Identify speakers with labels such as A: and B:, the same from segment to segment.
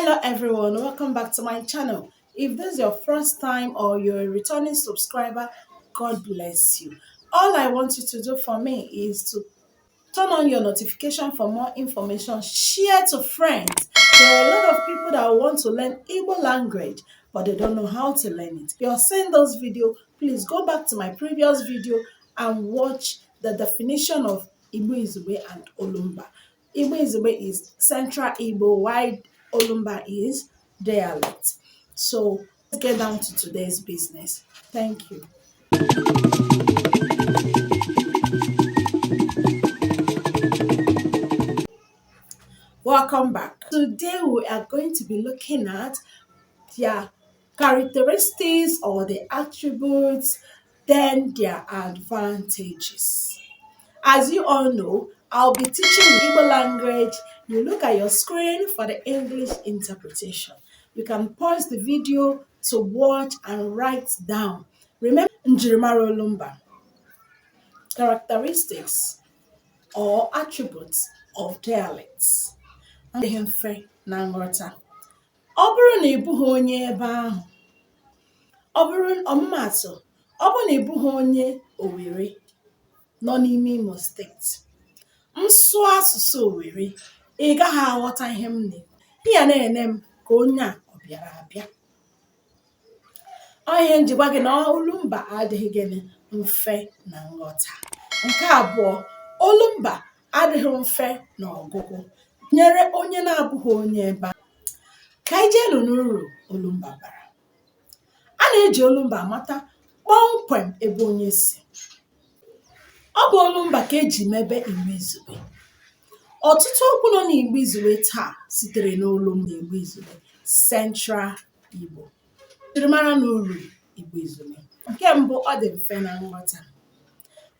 A: Hello everyone, welcome back to my channel. If this is your first time or you're a returning subscriber, God bless you. All I want you to do for me is to turn on your notification for more information, share to friends. There are a lot of people that want to learn Igbo language, but they don't know how to learn it. If you're seeing this video, please go back to my previous video and watch the definition of Igbo Izugbe and Olumba. Igbo Izugbe is Central Igbo, while Olumba is dialect. So let's get down to today's business. Thank you. Welcome back. Today we are going to be looking at their characteristics or the attributes, then their advantages. As you all know, I'll be teaching Igbo language. You look at your screen for the English interpretation. You can pause the video to watch and write down. Remember Njirimara Olumba, characteristics or attributes of dialects. Adịghị mfe na nghọta. Ọ bụrụ na ị bụghị onye ebe ahụ, ọ bụrụ ọmụmaatụ, ọ bụrụ na ị bụghị onye Owerri nọ n'ime Imo steeti, m sụọ asụsụ Owerri, ị gaghị aghọta ihe m na-ekwu. Ị ya na-ene m ka onye a ọ bịara abịa. Ọ ihe m ji gwa gị na olumba adịghị gịnị mfe na nghọta. Nke abụọ, olumba adịghị mfe na ọgụgụ nyere onye na-abụghị onye ebe a. Ka anyị jeenụ n'uru olumba bara. A na-eji olumba amata kpọmkwem ebe onye si. Ọ bụ olumba ka eji mebe Igbo Izugbe. Ọtụtụ okwu nọ n'Igbo Izugbe taa sitere n'olumba Igbo Izugbe, Central Igbo. Njirimara na uru Igbo Izugbe. Nke mbụ, ọ dị mfe na nghọta.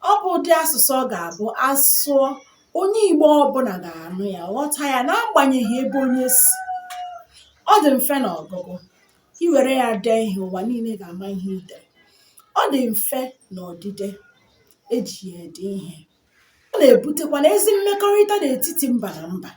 A: Ọ bụ ụdị asụsụ ọ ga-abụ asụọ, onye Igbo ọbụla ga-anụ ya, ghọta ya n'agbanyeghị ebe onye si. Ọ dị mfe na ọgụgụ. I were ya dee ihe, ụwa niile ga-ama ihe i dere. Ọ dị mfe na odide, eji ya ede ihe. Ọ na-ebutekwa na ezi mmekọrịta n'etiti mba na mba.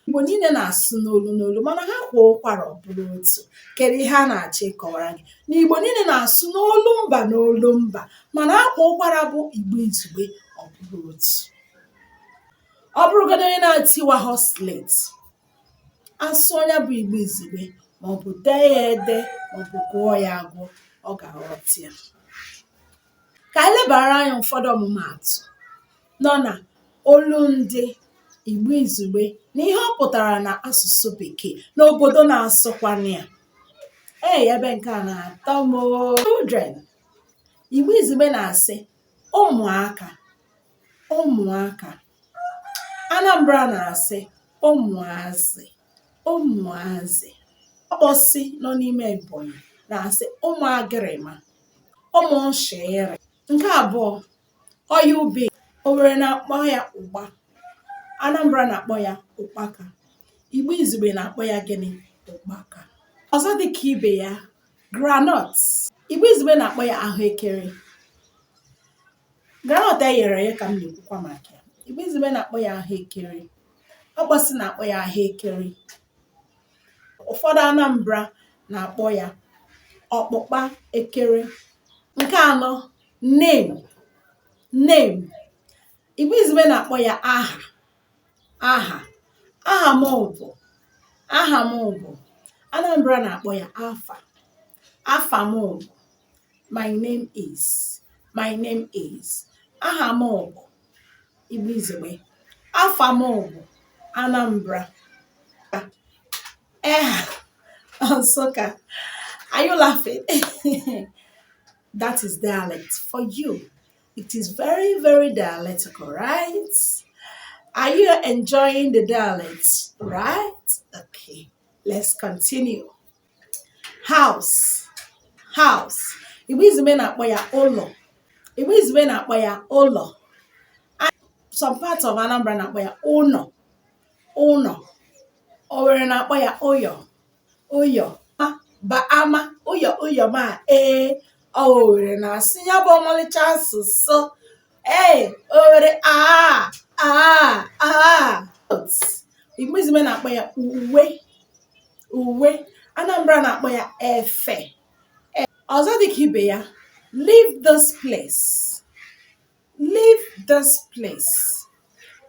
A: Igbo niile na-asụ n'olu n'olu, mana ha kwaa ụkwara ọ bụrụ otu. Kedu ihe a na-achọ ịkọwara gị? Na Igbo niile na-asụ n'olu mba n'olu mba, mana akwa ụkwara bụ Igbo Izugbe ọ bụrụ otu. Ọ bụrụgodo onye na-atiwahọ slate, asụọ ya bụ Igbo Izugbe maọbụ dee ya ede maọbụ gụọ ya agụọ, ọ ga-aghọta ya. Ka anyị lebara anya ụfọdụ ọmụmaatụ nọ na olundị Igbo Izugbe na ihe ọ pụtara na asụsụ Bekee n'obodo na-asụkwanụ ya. Ee, ebe nke a na-atọ m. Children. Igbo Izugbe na-asị ụmụaka, ụmụaka. Anambra na-asị ụmụazị, ụmụazị. Ọkpọsị nọ n'ime Ebonyi na-asị ụmụ agịrịma, ụmụ nshịrị. Nke abụọ, oil bean. Owerri na-akpọ ya ụgba, Anambra na-akpọ ya ụkpaka, Igbo Izugbe na-akpọ ya gịnị? Ụkpaka. Ọzọ dị ka ibe ya, groundnut. Igbo Izugbe na-akpọ ya ahụekere. Groundnut e ghere eghe ka m na-ekwukwa maka ya. Igbo Izugbe na-akpọ ya ahụekere. Ọkpọsị na-akpọ ya ahụekere. Ụfọdụ Anambra na-akpọ ya ọkpụkpa ekere. Nke anọ, name, name. Igbo Izugbe na-akpọ ya aha, aha. Aha m bụ, aha m bụ. Anambra na-akpọ ya afa, afa m bụ. My name is, my name is. Aha m bụ Igbo Izugbe. Afa m bụ Anambra. Eh, Nsukka. Are you laughing? That is dialect for you. It is very, very dialectical, right? Are you enjoying the dialect, right? Okay, let's continue. House, house. Igbo Izugbe na-akpọ ya ụlọ. Igbo Izugbe na-akpọ ya ụlọ. Some parts of Anambra na-akpọ ya ụnọ, ụnọ. Owerri na-akpọ ya ụyọ, ụyọ. Ba ama ụyọ ụyọ ma ee ọ Owerri na-asụ ya bụ ọmalịcha asụsụ. Ee, Owerri aa aa aa. Igbo Izugbe na-akpọ ya uwe, Uwe. Anambra na-akpọ ya efe. Ọzọ dịka ibe ya, leave this place. Leave this place.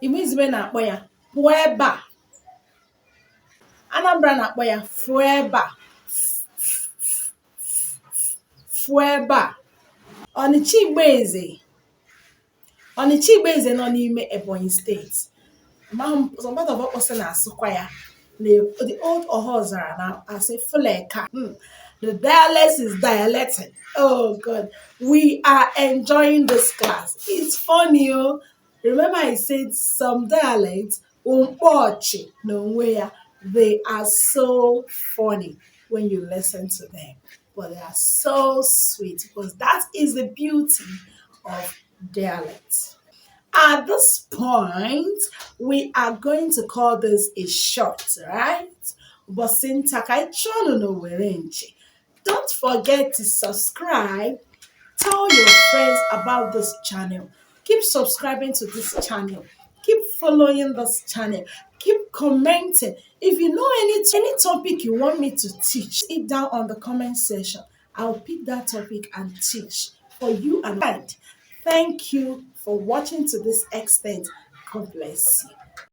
A: Igbo Izugbe na-akpọ ya pụọ ebe a. Anambra na-akpọ ya fụọ ebe a. Fụọ ebe a. Ọnịcha Igboeze. Ọnịcha Igboeze nọ n'ime Ebonyi steeti. Amaghị m, some part of Okposi na-asụkwa ya. The old Ohaozara na-asị Fuleka. The dialect is dialecting. Oh God, we are enjoying this class. It's funny, oh. Remember I said some dialects, mkpọọchị n'onwe ya, they are so funny when you listen to them. But they are so sweet because that is the beauty of dialect. At this point, we are going to call this a short, right? Ụbọchị nta ka anyị chụọ unu n'Owere nchi. Don't forget to subscribe. Tell your friends about this channel. Keep subscribing to this channel. Keep following this channel. Keep commenting. If you know any topic you want me to teach, it down on the comment section. I'll pick that topic and teach for you and thank you for watching to this extent. God bless you.